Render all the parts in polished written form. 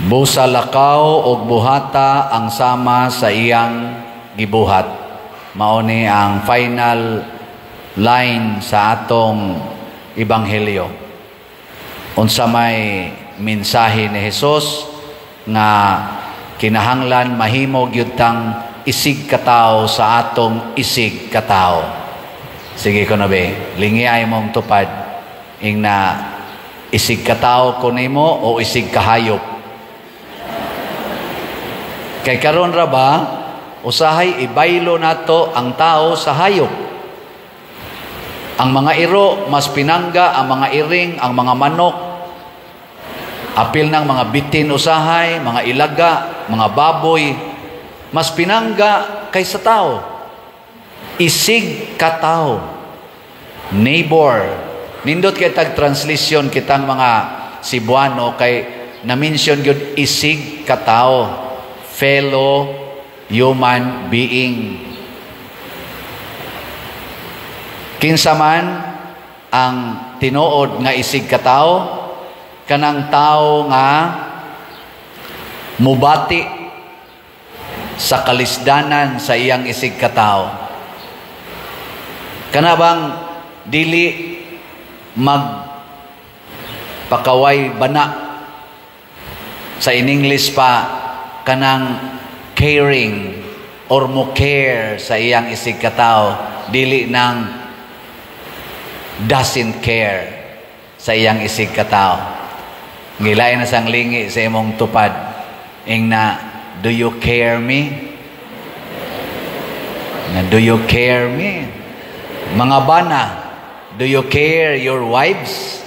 Busa lakaw og buhata ang sama sa iyang gibuhat. Mao ni ang final line sa atong ebanghelyo. Unsa may mensahe ni Hesus nga kinahanglan mahimo gyud tang isig katawo sa atong isig katawo? Sige ko na be, lingi ay mong tupad. Ingna, isig katawo ko nimo o isig kahayop? Kay karon ra ba, usahay ibaylo nato ang tao sa hayop. Ang mga iro, mas pinangga, ang mga iring, ang mga manok, apil ng mga bitin usahay, mga ilaga, mga baboy, mas pinangga kaysa tao. Isig katao. Neighbor. Nindot kay tag translation kitang mga Cebuano kay na-mention gyud isig katao. Fellow human being. Kinsa man ang tinuod nga isig katao? Kanang tao nga mubati sa kalisdanan sa iyang isig katao. Kana bang dili mag pakaway bana, sa in English pa, kanang caring or mo care sa iyang isig katao, dili nang doesn't care sa iyang isig katao. Ngilay na sang lingi sa imong tupad. Ingna, do you care me? Na, do you care me? Mga bana, do you care your wives?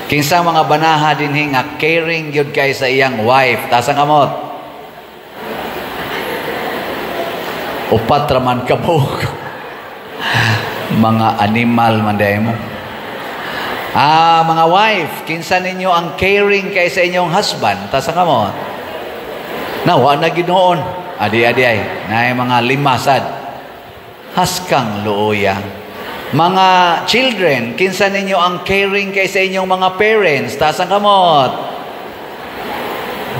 Kinsa mga banaha dinhi nga caring gyud kay sa iyang wife? Taas ang kamot. Upat ra man ka buok. Mga animal man diay mo. Ah, mga wife, kinsa ninyo ang caring kay sa inyong husband? Taas ang kamot. Na, wa na ginoon. Adi, adi ay. Naay mga lima sad. Haskang luoya. Mga children, kinsa ninyo ang caring kay sa inyong mga parents? Taas ang kamot.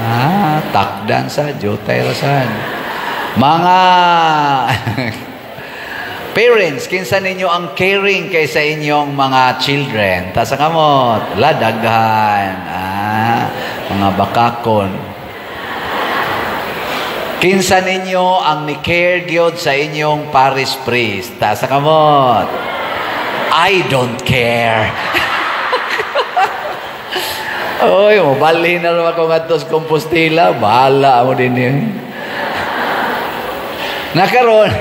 Ah, takdan sa jutay rasan. Mga parents, kinsa ninyo ang caring kay sa inyong mga children? Taas ang kamot. Ladaghan. Ah, mga bakakon. Kinsa ninyo ang ni-care gyud sa inyong parish priest? Taas ang kamot. I don't care. Oy, mobalhin na naman ako ngadto sa Compostela. Bahala mo din yun. Nakaron,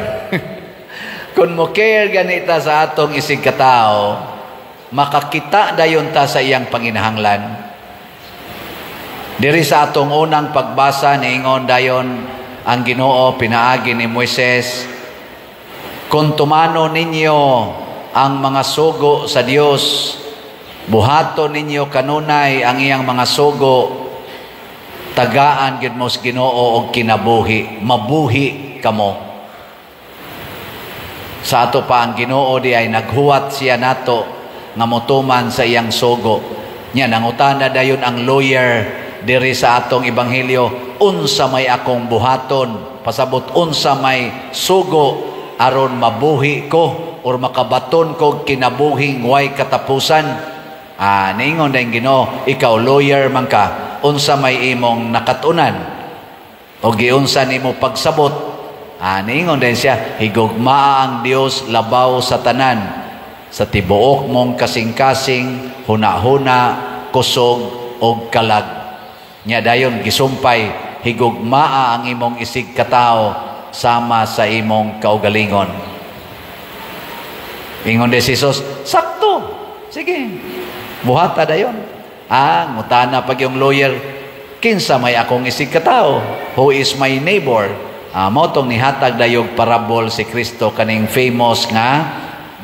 kung mo care ganita sa atong isig katao, makakita dayon ta sa iyang panginahanglan. Diri sa atong unang pagbasa, niingon dayon ang Ginoo pinaagi ni Moises, kung tumano ninyo ang mga sugo sa Dios, buhaton ninyo kanunay ang iyang mga sugo, tagaan gyud mo sa Ginoo og kinabuhi, mabuhi kamo. Sa ato pa ang Ginoo di ay naghuwat siya nato nga motuman sa iyang sugo. Nya nangutana dayon ang lawyer diri sa atong ebanghelyo, unsa may akong buhaton? Pasabot, unsa may sugo aron mabuhi ko or makabaton ko kinabuhing way katapusan? Ah, niingon dayon Ginoo, ikaw lawyer man ka, unsa may imong nakatunan o giunsa nimo pagsabot? Ah, niingon din siya, higugmaa ang Dios labaw sa tanan, sa tibuok mong kasing-kasing, huna-huna, kusog og kalag. Nya dayon gisumpay, higugmaa ang imong isig katao sama sa imong kaugalingon. Ingon din si Jesus, sakto. Sige. Buhata dayon. Ah, ngutana pag yung lawyer, kinsa may akong isig katao? Who is my neighbor? Ah, mao tong nihatag dayog parabol si Kristo kaning famous nga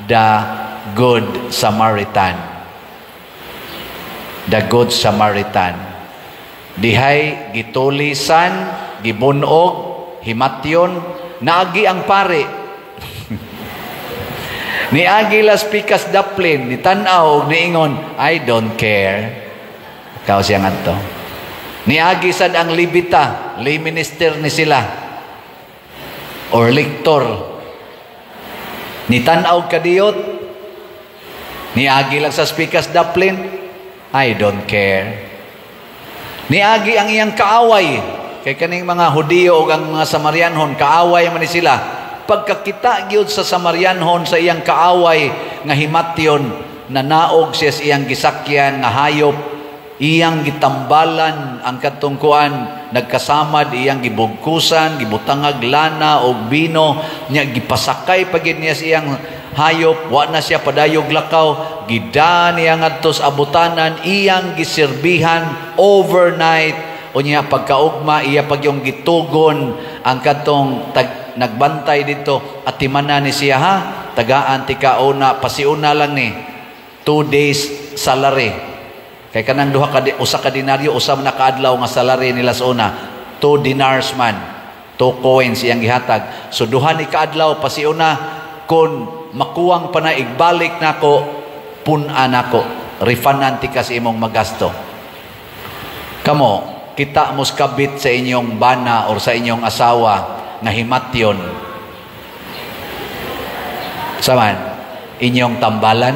the Good Samaritan. The Good Samaritan. Dihay gitulisan, gibunog, himatyon, naagi ang pare. Niagi las pikas daplin, ni tan-aw og niingon, I don't care. Kaw siya ngadto. Niagi sad ang Levita, lay minister ni sila or lector. Nitan-aw kadiyot, niagi lang sa pikas daplin, "I don't care." Niagi ang iyang kaaway, kay kaning mga Hudiyo ug ang mga Samarianhon, kaaway man ni sila. Pagkakita gyud sa Samarianhon sa iyang kaaway nga himatyon, nanaog siya sa iyang gisakyan nga hayop, iyang gitambalan ang kadtong kuan, nagkasamad, iyang gibugkusan, gibutangag lana og bino nya, gipasakay pa gid niya sa iyang hayop. Wa na siya padayog lakaw, gida niya ngadto sa abutanan, iyang giserbihan overnight. Unya pagkaugma, iya pagyong gitugon ang kadtong nagbantay dito, "Atimanan ni siya ha, tagaan tika una, pasiuna lang ni 2 days salary," kay kanang duha ka, usa ka denaryo, usa man kaadlaw nga salary nila sa una. 2 dinars man, 2 coins iyang gihatag. So duha ni kaadlaw pasiuna, kon makuwang pa na igbalik nako, pun-a nako, refundan tika sa imong magasto. Kamo, kita mos kabit sa inyong bana or sa inyong asawa nga himatyon, saman inyong tambalan?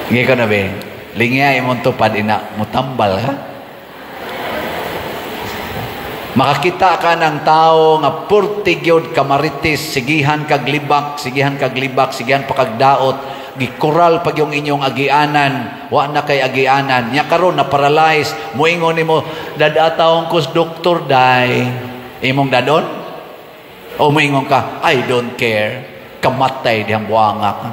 Hindi ko na be. Lingya imong tupad ina, mutambal ka. Makakita ka ng tao nga purti gyud kamaritis, sigihan kag libak, sigihan kag libak, sigihan pa kag daot, gikural pag yung inyong agianan, wa na kay agianan. Nya karon na paralyze, moingon nimo, "Dad-a taon ko doktor day." Imong dadon? O moingon ka, "I don't care, kamatay dihang buanga ka"?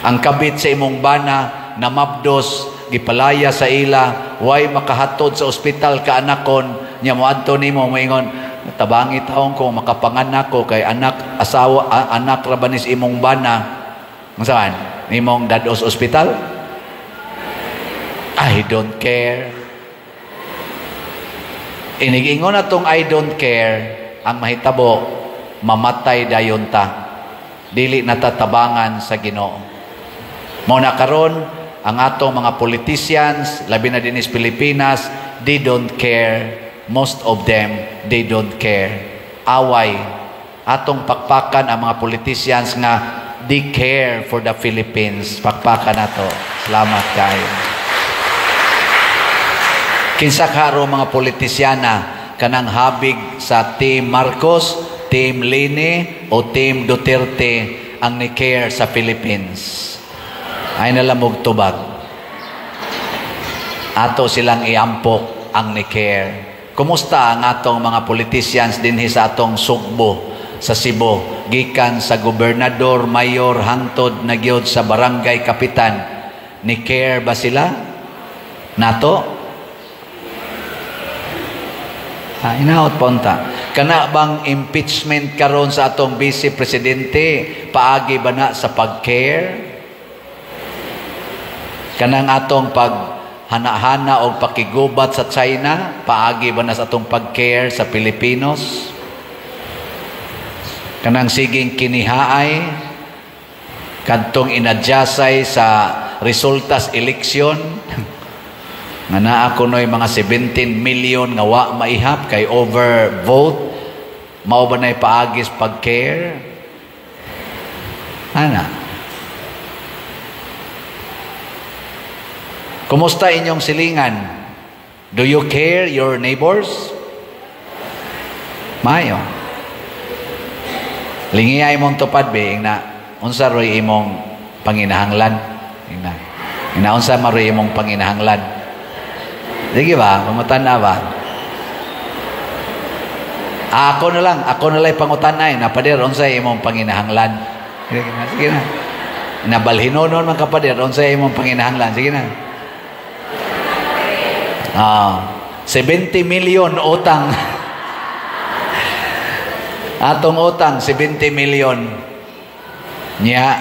Ang kabit sa imong bana namabdos, gipalaya sa ila, way makahatod sa ospital kaanakon nya. Moadto nimo, moingon, "Tabangi taon ko makapanganak ko kay anak asawa, anak ra ba nis imong bana?" Unsa nimong dad-os ospital? "I don't care." Inigingon atong "I don't care," ang mahitabo, mamatay dayon ta, dili natatabangan sa Ginoo. Mao na karon ang atong mga politicians, labi na dinhi sa Pilipinas, they don't care. Most of them, they don't care. Away. Atong pakpakan ang mga politicians nga they care for the Philippines. Pakpakan nato. Salamat kayo. Kinsa karo mga politisyana, kanang habig sa Team Marcos, Team Leni o Team Duterte ang ni care sa Philippines? Ay nalamog tubag. Ato silang iampok ang ni care. Kumusta ang atong mga politicians dinhi sa atong Sugbo, sa Cebu, gikan sa gobernador, mayor, hangtod na gyud sa barangay kapitan? Ni care ba sila nato? Ha, inaot ponta. Kana bang impeachment karon sa atong vice presidente, paagi ba na sa pag-care? Kanang atong pag hana-hana o pakigubat sa China, paagi ba na sa atong pag-care sa Pilipinos? Kanang siging kinihaay, kadtong inadyasay sa resultas eleksyon, nga naa kuno'y mga 17 million nga wa maihap kay overvote, mao ba na'y paagis pag-care? Ana. Kumusta inyong silingan? Do you care your neighbors? Mayo. Lingiya imong tupad be, ingna, unsa roy imong panginahanglan? Ingna. Ingna, unsa maroy imong panginahanglan? Sige ba? Pangutan-a ba? Ah, ako na lang pangutan-a eh. "Na pader, unsa imong panginahanglan?" Sige na, sige na. Nabalhinonon man ka, pader, unsa imong panginahanglan? Sige na. Ah, 70 million utang. Atong utang 70 million. Nya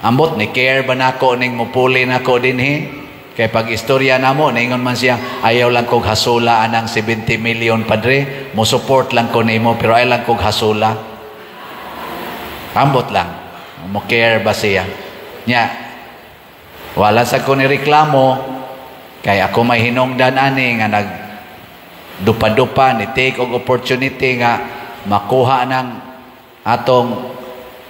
ambot ni care ba nako ning mupuli nako dinhi? Kay pag istorya namo, naingon man siya, "Ayaw lang kog hasula anang 70 million, padre, mo support lang ko nimo pero ayaw lang kog hasula." Ambot lang. Mo care ba siya? Nya wala sa ko ni reklamo. Kay ako may hinungdan ani nga nag dupa-dupa ni take og opportunity nga makuha ng atong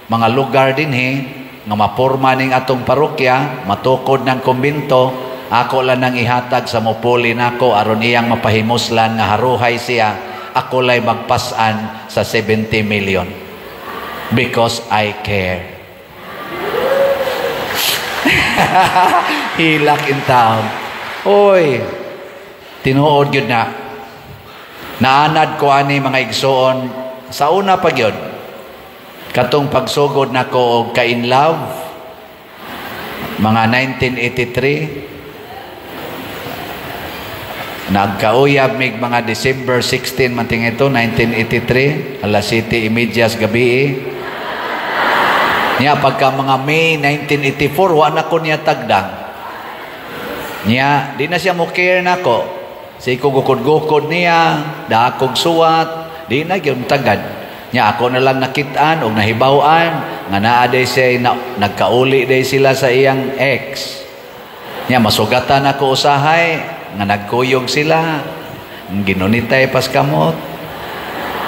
mga lugar dinhi nga maporma ning atong parokya, matukod ng kumbinto, ako lang nang ihatag sa mupuli nako aron iyang mapahimuslan nga haruhay siya, ako lay magpasan sa 70 million. Because I care. Hilak in town. Oy, tinuod gyud na. Naanad ko ani, mga igsoon, sa una pa gyud. Katong pagsugod nako og ka-in love mga 1983, nagkauyab mig mga December 16 man ting ito 1983, alas 7:30 gabi. Niya pagka mga May 1984, wa na ko niya tagdang. Niya di na siya mo care nako. Sige ko gukod-gukod niya, dakog suwat, di na gyud tagad. Nya ako na lang nakit-an og nahibaw-an nga naa day siya na, nagkauli day sila sa iyang ex. Nya masugatan ako usahay nga nagkuyog sila. Ginunitay pas kamot.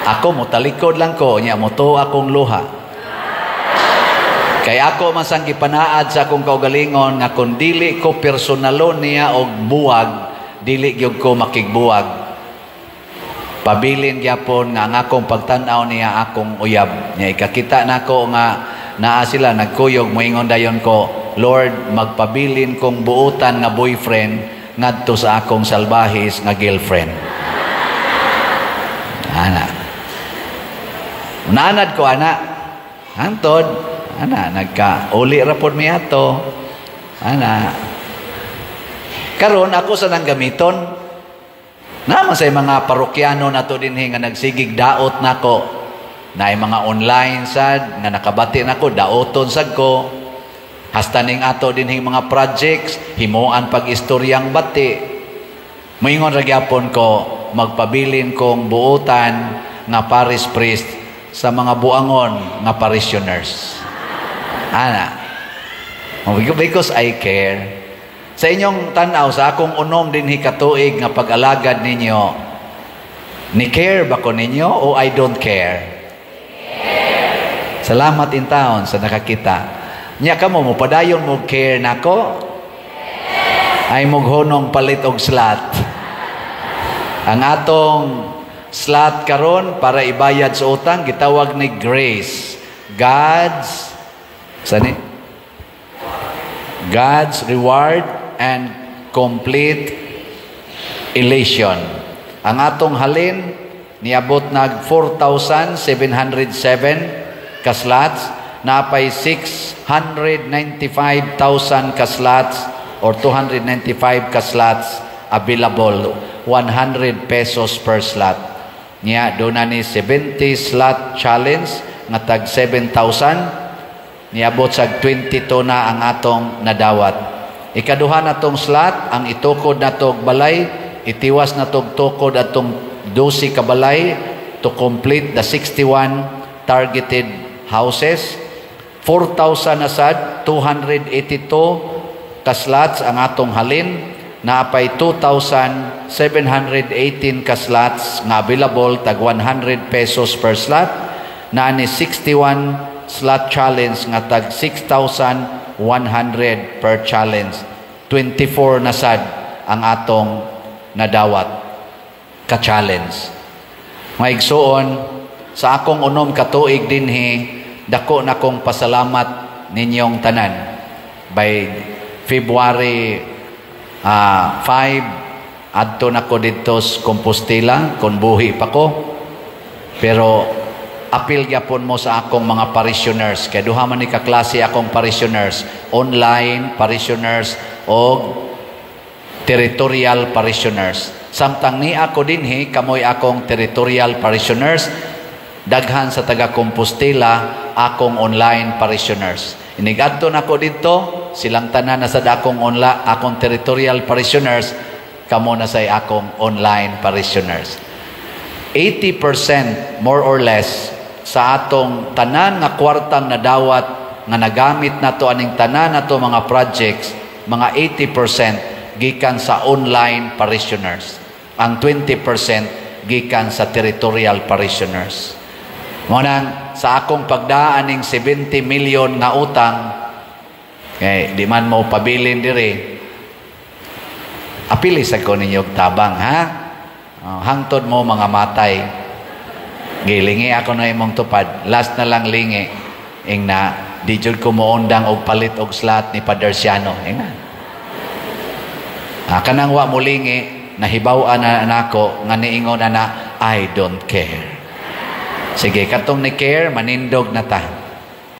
Ako motalikod lang ko, nya moto akong luha. Kay ako man sang gipanaad sa akong kaugalingon nga kung dili ko personalon niya og buwag, dili gyud ko makigbuwag. Pabilin gyapon nga ang akong pagtan-aw niya akong uyab. Nya ikakita nako nga naa sila nagkuyog, moingon dayon ko, "Lord, magpabilin kong buutan nga boyfriend ngadto sa akong salbahis nga girlfriend." Ana. Naanad ko ana. Hantod, ana nagka uli ra pod mi ato. Ana. Karon ako sa nang gamiton. Naman sa mga parokyano nato dinhi nga nagsigig daot nako. Naay mga online sad nga nakabati nako, daoton sad ko. Hasta ning ato dinhi mga projects, himuan pag istoryang bati. Moingon ra gyapon ko, magpabilin kong buutan nga parish priest sa mga buangon nga parishioners. Ana. Because I care. Sa inyong tanaw, sa akong 6 dinhi katuig nga pag-alagad ninyo, ni care ba ko ninyo o I don't care? Salamat in town sa nakakita. Nya kamo mo padayon mo care nako? Ay mughunong palit og slot. Ang atong slot karon para ibayad sa utang gitawag ni Grace. God's sani? God's reward and complete elation. Ang atong halin niabot nag 4,707 ka slots, napay 695,000 ka slots or 295 ka slots available, 100 pesos per slot. Niya doon na ni 70 slot challenge nga tag 7,000, niabot sa 22 na ang atong nadawat. Ikaduha na tong slot, ang itukod na tog balay, itiwas na tog tukod atong 12 ka balay to complete the 61 targeted houses. 4,000 na sad, 282 ka slots ang atong halin, naapay 2,718 ka slots nga available, tag 100 pesos per slot, naa ni 61 slot challenge nga tag 6,100 per challenge. 24 na sad ang atong nadawat ka challenge. Mga igsuon, sa akong 6 ka tuig dinhi, dako na kong pasalamat ninyong tanan. By February 5, adto na ko didto sa Compostela kung buhi pa ko. Pero apil gyapon mo sa akong mga parishioners kay duha man ni ka klase akong parishioners, online parishioners og territorial parishioners. Samtang ni ako dinhi, kamoy akong territorial parishioners, daghan sa taga Compostela akong online parishioners. Inigadto nako didto, silang tanan na sa akong online, akong territorial parishioners, kamo na say akong online parishioners. 80% more or less sa atong tanan nga kwartang nadawat nga nagamit nato aning tanan nato mga projects, mga 80% gikan sa online parishioners. Ang 20% gikan sa territorial parishioners. Mao nang sa akong pagdaan ning 70 million nga utang, kay di man mo pabilin diri, apili sa ko ninyo og tabang, ha? Oh, hangtod mo mga matay. Gilingi ako na imong tupad. Last na lang lingi. Ing na, di jud ko moundang og palit og slot ni Father Siano. Ing na. Ah, kanang wa mo lingi, nahibaw-an na nako nga niingon na na, "I don't care." Sige, katong ni care, manindog na ta.